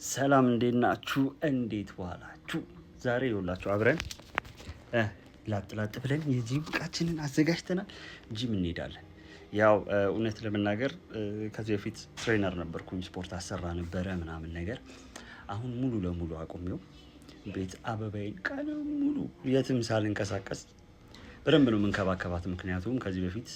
ሰላም፣ እንዴት ናችሁ? እንዴት ዋላችሁ? ዛሬ ይኸውላችሁ አብረን ላጥ ላጥ ብለን የጂም እቃችንን አዘጋጅተናል። ጂም እንሄዳለን። ያው እውነት ለመናገር ከዚህ በፊት trainer ነበርኩኝ፣ ስፖርት አሰራ ነበረ ምናምን ነገር። አሁን ሙሉ ለሙሉ አቁሜው ቤት አበባዬን ቀን ሙሉ የትም ሳልንቀሳቀስ በደንብ ነው የምንከባከባት። ምክንያቱም ከዚህ በፊት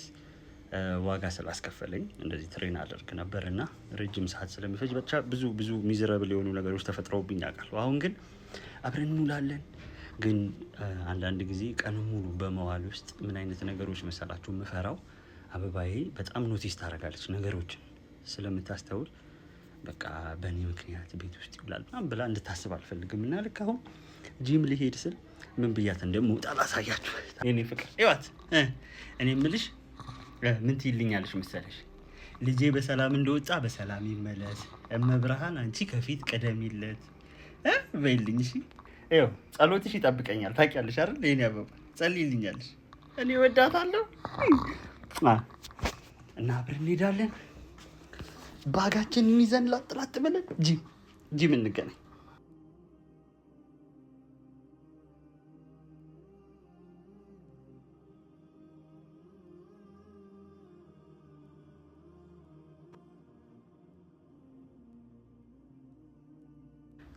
ዋጋ ስላስከፈለኝ እንደዚህ train አደርግ ነበር እና ረጅም ሰዓት ስለሚፈጅ ብቻ ብዙ ብዙ miserable የሆኑ ነገሮች ተፈጥረውብኝ ያውቃሉ። አሁን ግን አብረን እንውላለን። ግን አንዳንድ ጊዜ ቀን ሙሉ በመዋል ውስጥ ምን አይነት ነገሮች መሰላችሁ የምፈራው? አበባዬ በጣም notice ታደርጋለች፣ ነገሮችን ስለምታስተውል በቃ በእኔ ምክንያት ቤት ውስጥ ይውላል ምናምን ብላ እንድታስብ አልፈልግም። እና ልክ አሁን ጂም ልሄድ ስል ምን ብያት እንደምወጣ ላሳያችሁ። የኔ ፍቅር ይዋት፣ እኔ የምልሽ ምን ትይልኛለሽ መሰለሽ? ልጄ በሰላም እንደወጣ በሰላም ይመለስ፣ እመብርሃን አንቺ ከፊት ቀደሚለት በይልኝ። እሺ፣ ይኸው ጸሎትሽ ይጠብቀኛል። ታውቂያለሽ አይደል? የኔ አበባ ጸልይልኛለሽ። እኔ እወዳታለሁ እና አብረን እንሄዳለን። Bag ኣችንን ይዘን ላጥ ላጥ ብለን ጂም እንገናኝ።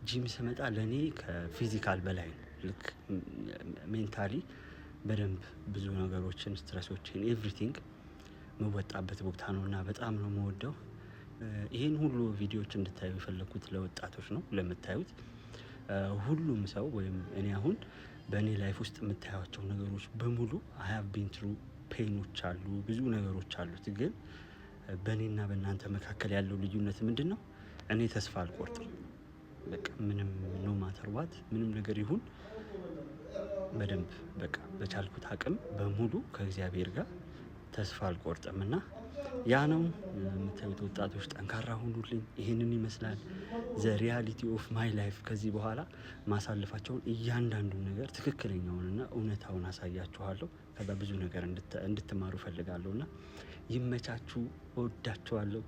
ጂም ስመጣ ለእኔ ከ physical በላይ ነው። ልክ mentally በደንብ ብዙ ነገሮችን፣ stress ኦችን፣ everything መወጣበት ቦታ ነው እና በጣም ነው የምወደው። ይህን ሁሉ ቪዲዮዎች እንድታዩ የፈለግኩት ለወጣቶች ነው፣ ለምታዩት ሁሉም ሰው። ወይም እኔ አሁን በእኔ life ውስጥ የምታዩቸው ነገሮች በሙሉ I have been through pain ኦች አሉ፣ ብዙ ነገሮች አሉት። ግን በእኔና በእናንተ መካከል ያለው ልዩነት ምንድን ነው? እኔ ተስፋ አልቆርጥም። በቃ ምንም no matter what ምንም ነገር ይሁን በደንብ በቃ በቻልኩት አቅም በሙሉ ከእግዚአብሔር ጋር ተስፋ አልቆርጥም እና ያ ነው የምታዩት። ወጣቶች ጠንካራ ሁኑልኝ። ይህንን ይመስላል the reality of my life። ከዚህ በኋላ ማሳልፋቸውን እያንዳንዱን ነገር ትክክለኛውንና እውነታውን አሳያችኋለሁ። ከዛ ብዙ ነገር እንድትማሩ እፈልጋለሁ እና ይመቻችሁ። እወዳችኋለሁ።